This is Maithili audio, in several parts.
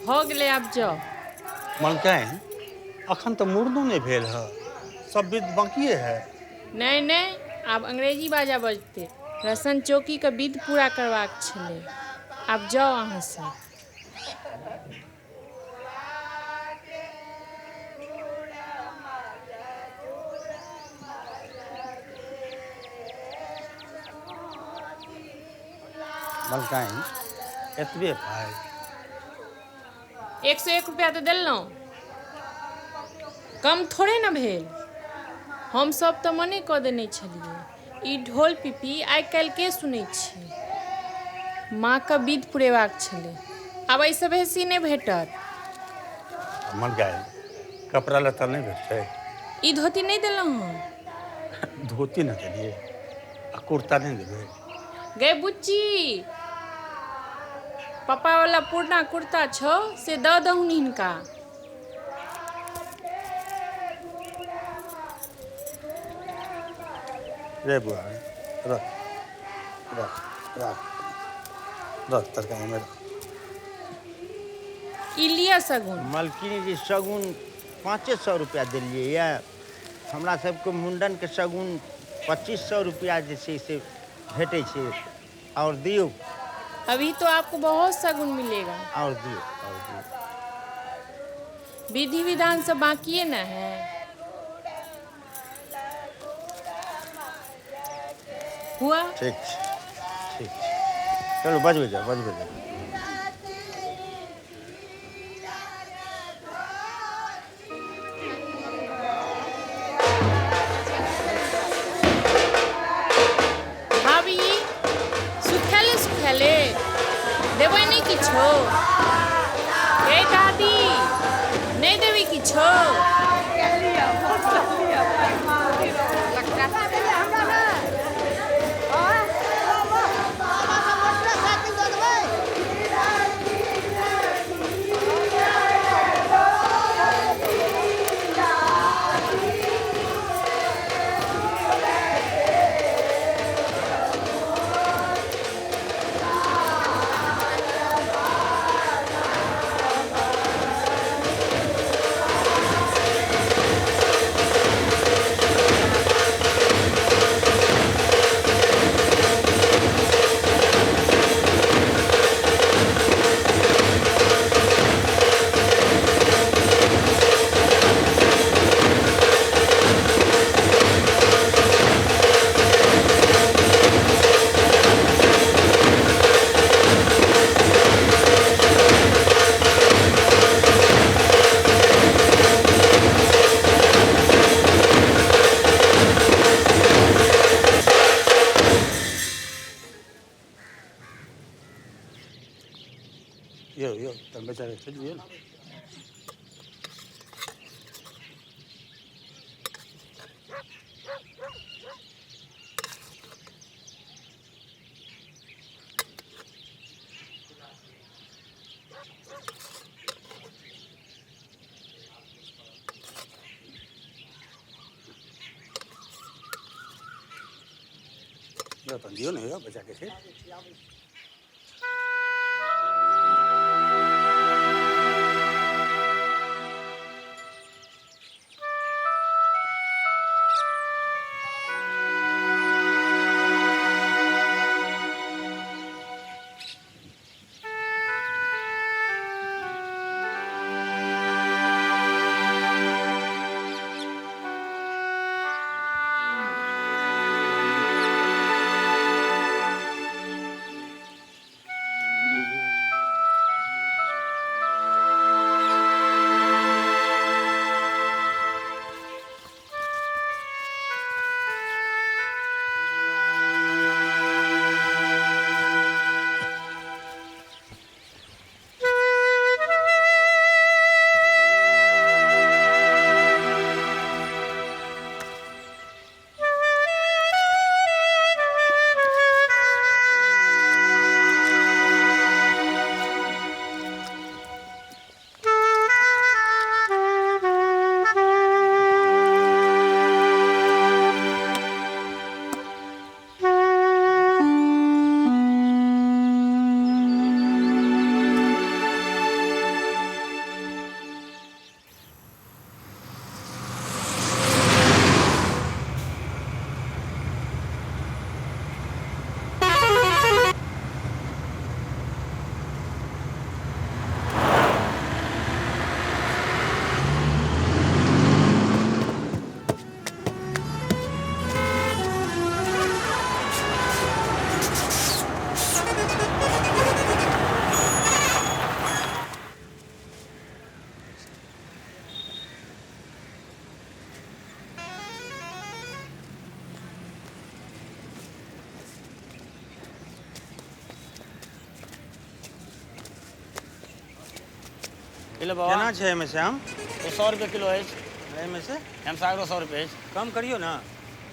भऽ गेलै, आब जाउ। मलकाइन, अखन तऽ मुड़नो नहि भेल है, सब विध बाकिए है। नहि नहि, आब अंग्रेजी बाजा बजतै। रसन चौकीके विध पूरा करबाक छलै, आब जाउ अहाँ सब। मलकाइन, एतबे पाइ? 101 रुपया तऽ देलहुँ, कम थोड़े ने भेल। हमसभ तऽ मने कऽ देने छलियै। ई ढोल पिपी आइ काल्हि के सुनै छै? माँके विध पुरेबाक छलै, आब एहिसँ बेसी नहि भेटत। मलकाइन, कपड़ा लत्ता नहि भेटतै? ई धोती नहि देलहुँ हँ। धोती नहि देलियै आ कुर्ता नहि देबै? गै बुच्ची, पप्पा वाला पुरना कुर्ता छौ, से दऽ दहुन हिनका। रे बुआ, रख रख रख रख, तरकारी में रख। ई लिअ सगुन। मलकिनी जी, शगुन 500 रुपया देलियै यऽ। हमरा सबके मुंडनके शगुन 2500 रुपया जे छै से भेटै छै। आओर दियौ। अभी तो आपको बहुत सगुन मिलेगा। आओर दियौ, आओर दियौ। विधि विधान सब बाकिए न है। हुआ? ठीक छै, ठीक छै, चलू बजबै जाउ, बजबै जाउ। भाभी, सुखेले सुखेले देबै नहि किछो? हे दादी, नहि देबै किछो? यौ यौ, तब बेचारे चलि दियौ ने। यौ, तहन दियौ ने यौ, बच्चाके छै। किलो बाबा। केना छै एहिमे से आम? ओ 100 रुपये किलो अछि। एहिमे से? हेमसागरो 100 रुपये अछि। कम करियौ ने।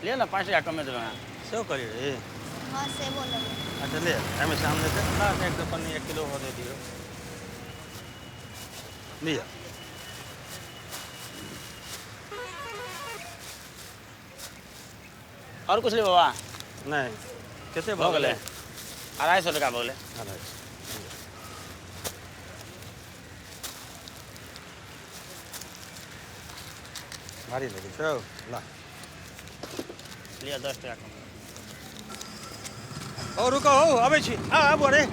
ले ने 5 टका कमे देबै अहाँ। सेहो करियौ रे। हाँ सेबो लेबै। अच्छा ले एहिमे से आम लेतै। ला एक दो पन्नी 1 किलो हो दे दियौ। लिअ। और कुछ ले बाबा? नहीं। कते भऽ गेलै? 250 टका भऽ गेलै। 250। भारी लगै छौ। ला लिअ 10 टका कम। ओ रुको हौ, अबै छी। आ आबू रे।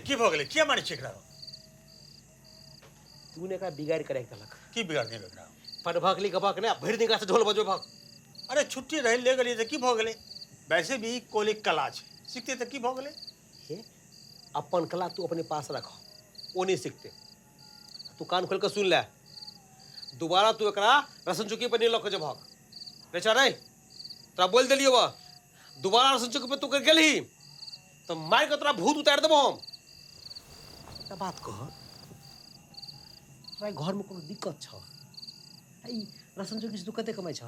की भऽ गेलै? किया मारै छी एकरा? तू ने एकरा बिगाड़ि के राखि देलक। की बिगाड़ देलक एकरा? पढ़बक लिखबक ने, भरि दिन से ढोल बजबक। अरे छुट्टी रहे ले गेलियै तऽ की भऽ गेलै? वैसे भी कोलिक कला छै, सीखते तऽ की भऽ गेलै? हे, अपन कला तू अपने पास रख, ओ नहीं सीखते। तू कान खोल के सुन ले, दोबारा तू एकरा रसन चौकी पर नहीं लऽ के जेबहक। रे रे, तोरा बोल देलियौ बा, दोबारा रसन चौकी पर तू गेलही तो मारि के तोरा भूत उतारि देबो हम। एकटा बात कह, तोरा घर में कोनो दिक्कत छ? ई रसन चौकी से तू कते कमाइ छ?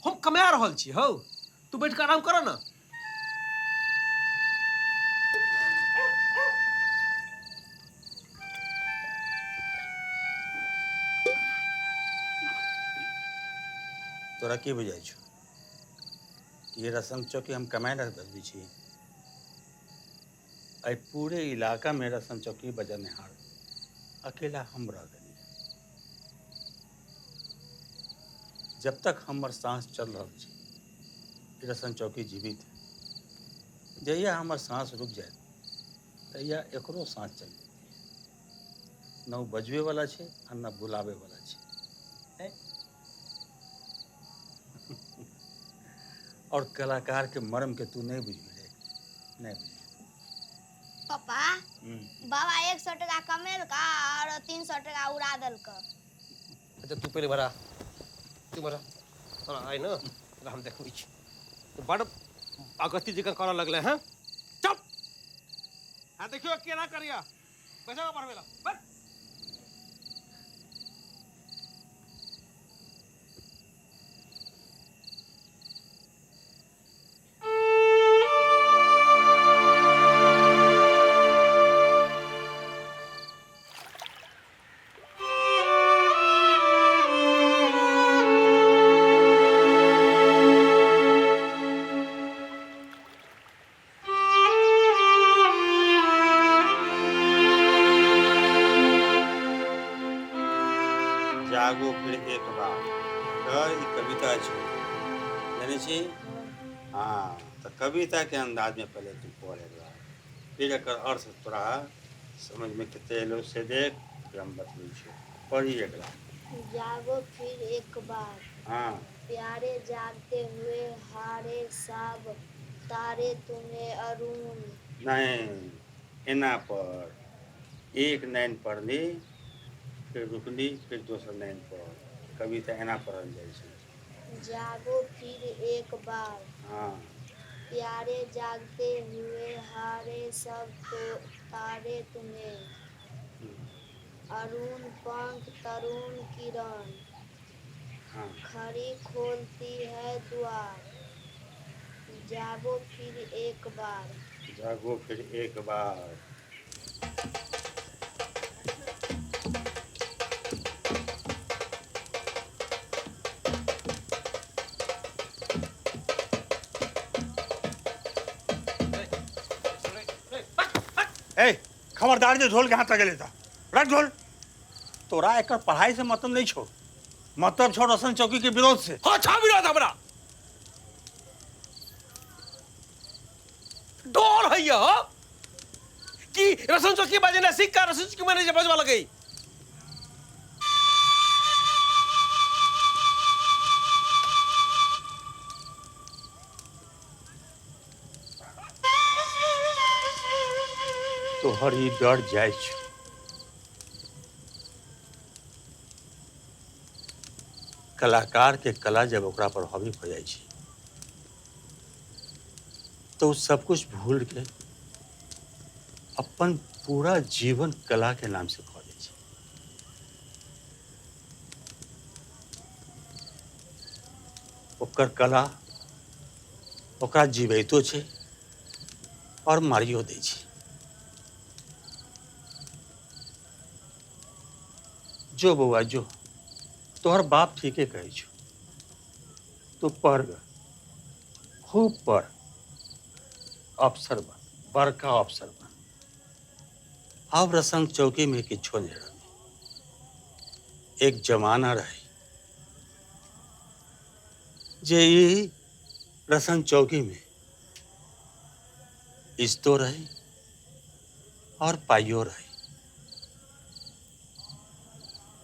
हम कमा रहल छी हौ, तू बैठ के आराम कर ना। तोरा की बुझाइ छौ कि ये रसम चौकी हम कमाए ला बजबै छी? एहि पूरे इलाका में रसम चौकी बजेनिहार अकेला हम रह गेली। जब तक हमर सांस चल रहल छै ई रसम चौकी जीवित है। जहिया हमर सांस रुकि जायत तहिया एकरो सांस चलि जेतै। न ओ बजबैवला छै आ न बुलाबैवला छै। और कलाकार के मर्म के तू नहीं बुझबी रे, नहीं बुझबी। पापा, बाबा 100 टका कमेलका और 300 टका उड़ा देलका। अच्छा तू पहले भरा, तू भरा, तोरा आइ ना तोरा हम देखबै छी। तो बड़ अगस्ती जकाँ करऽ लगले हैं। चुप। हाँ देखियो केना करिया, पैसा का पढ़बेला बस। जागो फिर एक बार तऽ ई कविता छै, जानै छी? हाँ, तऽ कविता के अंदाज में पहले तू पढ़ एकरा, फिर एकर अर्थ तोरा समझ में कते एलो से देख, फिर हम बतबै छियौ। पढ़ी एकरा। जागो फिर एक बार। हाँ। प्यारे जागते हुए हारे सब तारे तुम्हें अरुण। नहीं, एना पर एक लाइन पढ़ली फिर रुकली फिर दोसर लाइन पर। कविता एना पढ़ल जाइ छै। जागो फिर एक बार। हाँ। प्यारे जागते हुए हारे सब तो तारे तुम्हें अरुण पंख तरुण किरण। हाँ। खड़ी खोलती है द्वार। जागो फिर एक बार। जागो फिर एक बार। ए, खबरदार जे ढोल के हाथ लगेले था, रख ढोल। तोरा एकर पढ़ाई से मतलब नहीं छो, मतलब छो रसन चौकी के विरोध से। हाँ छा विरोध हमरा डर है कि ई रसन चौकी बजेना सीख का रसन चौकी मैंने बजवा लगई। तोहर ई डर जाइ छौ। कलाकार के कला जब ओकरा पर हावी हो जाइ छै तो उ सब कुछ भूल के अपन पूरा जीवन कला के नाम से खो दै छै। ओकर कला ओकरा जीवैतो छै और मारियो दै छै। जो बौआ जो, तोहर बाप ठीके कहै छौ, तू पढ़ ग, खूब पढ़, अफसर बन, बड़का अफसर बन। अब रसंग चौकी में किछो नहीं रहे। एक जमाना रहे जे ई रसंग चौकी में इज्जतो रहे और पाइयो रहे।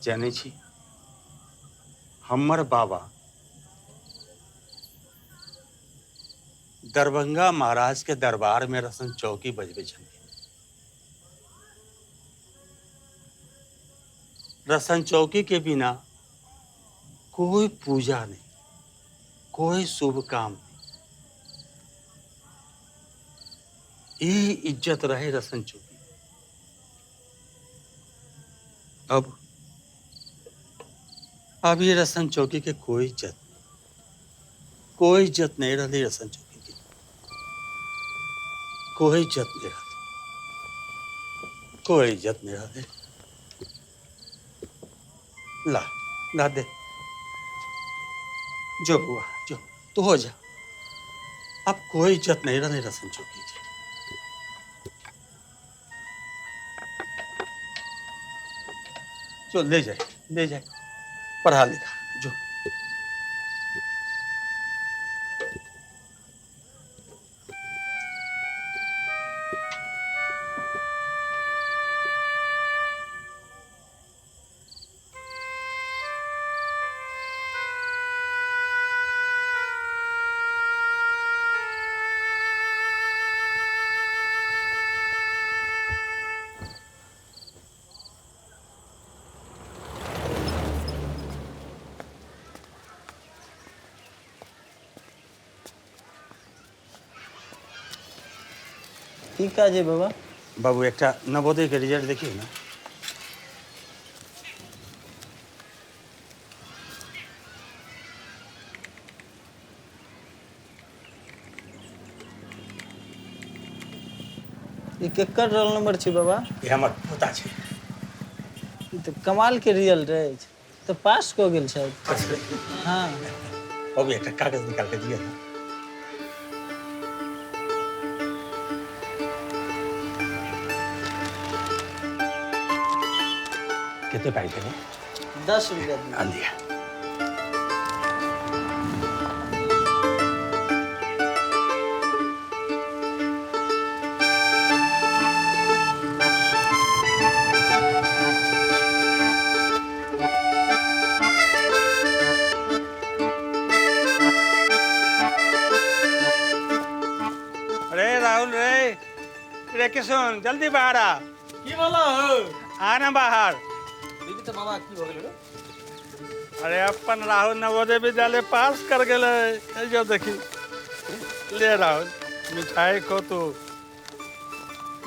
जानै छी हमर बाबा दरभंगा महाराज के दरबार में रसन चौकी बजबै छलखिन। रसन चौकी के बिना कोई पूजा नहीं, कोई शुभ काम नहीं। ई इज्जत रहे रसन चौकी। अब ये रसन चौकी के कोई इज्जत नहीं, कोई इज्जत नहीं रही रसन चौकी की, कोई इज्जत नहीं रही, कोई इज्जत नहीं रही। ला ला दे, जो बुआ जो, तू हो जा। अब कोई इज्जत नहीं रही रसन चौकी की। जो ले जाए, ले जाए, पढ़ा लिखा जो। की काज है बाबा? बाबू एकटा नवोदय के रिजल्ट देखिए ना। ई केकर रोल नंबर छै बाबा? ई हमर पोता छै। ई तऽ कमाल के रिजल्ट अछि, तऽ पास कऽ गेल छथि। हाँ बाबू एकटा कागज निकाल के दिअ ना। कितने पाई थे? 10 रुपया। लिया। अरे राहुल रे, रे किशन जल्दी बाहर आ। की बोला हो? आ ना बाहर। दीदी तो बाबा की हो गेल रे? अरे अपन राहुल नवोदय विद्यालय पास कर गेलै। जो देखी, ले राहुल मिठाई खो, तू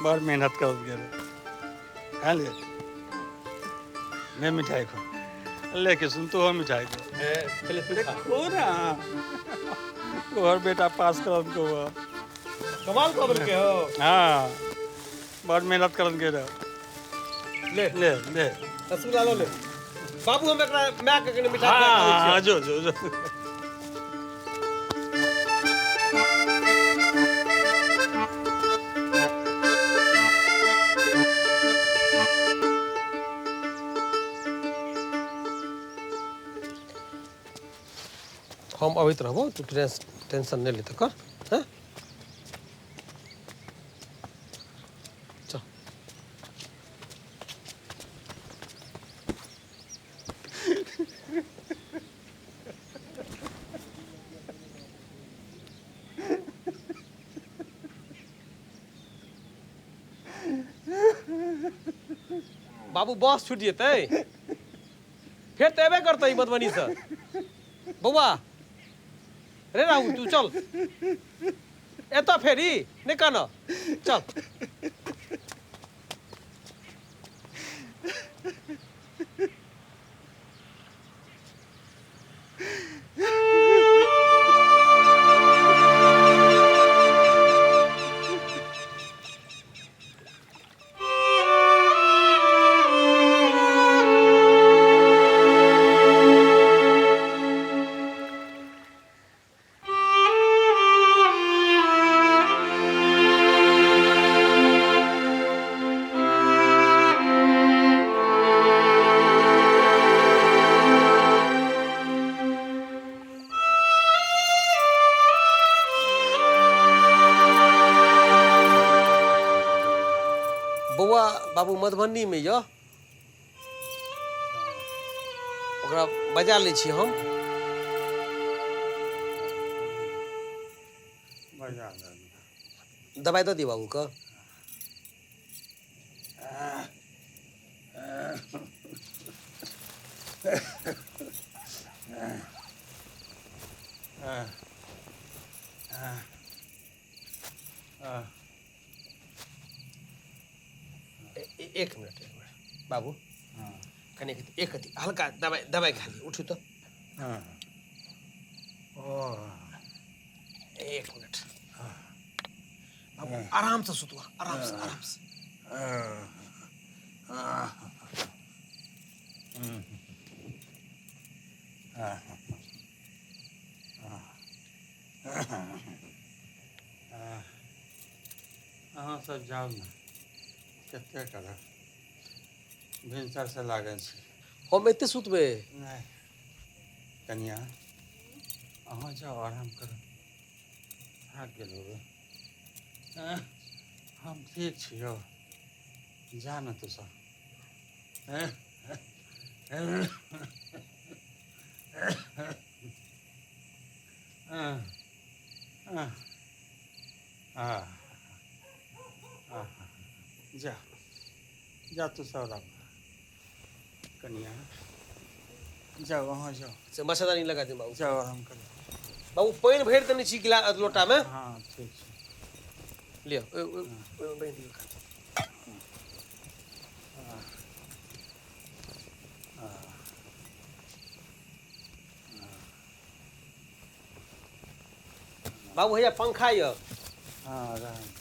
बड़ मेहनत कर गेलै। खा ले, ले मिठाई खो, ले किशन तू हो मिठाई खो। पहले तू खा। खो ना, तोहर बेटा पास कर को कमाल खबर के हो। हाँ बड़ मेहनत कर गेलै। ले ले ले रसगुल्ला लो ले बाबू, हम एकरा my के कने मिठाई हाँ हाँ जो जो जो। हम अबैत रहबो, तू टेंशन नहीं लेते कर। हैं चल। बाबू बस छूटि जेतै, फेर तऽ एबे करतै मधुबनीसँ। बौआ रे राहुल, तू चल एतऽ, फेरी नहि कान, चल। बौआ बाबू मधुबनीमे यऽ, ओकरा बजा लै छी हम। बजा ले। दबाइ दऽ दिअ बाबूके। एक मिनट, एक मिनट बाबू, कनि एक अथी हल्का दबाइ दबाइ खा लिअ। उठू तऽ। एक मिनट बाबू, आरामसँ सुतू, आरामसँ, आरामसँ। अहाँ सब जाउ ने, कते करब, भिनसरसँ लागल छी। हम एते सुतबै? नहि कनिया, अहाँ जाउ, आराम करू, थाकि गेल होबै। हम ठीक छी यौ, जा ने तू सब। जा जा, तू सब आराम कर। कनिया जाउ, अहाँ जाउ। से मच्छरदानी लगा दे बाबू। जाउ, आराम करू। बाबू, पानि भरि देने छी गिलास लोटामे। हाँ, ठीक छै। लिअ, ओहिमे बान्हि दियौ। बाबू, हैया पंखा यऽ। हाँ, रहन।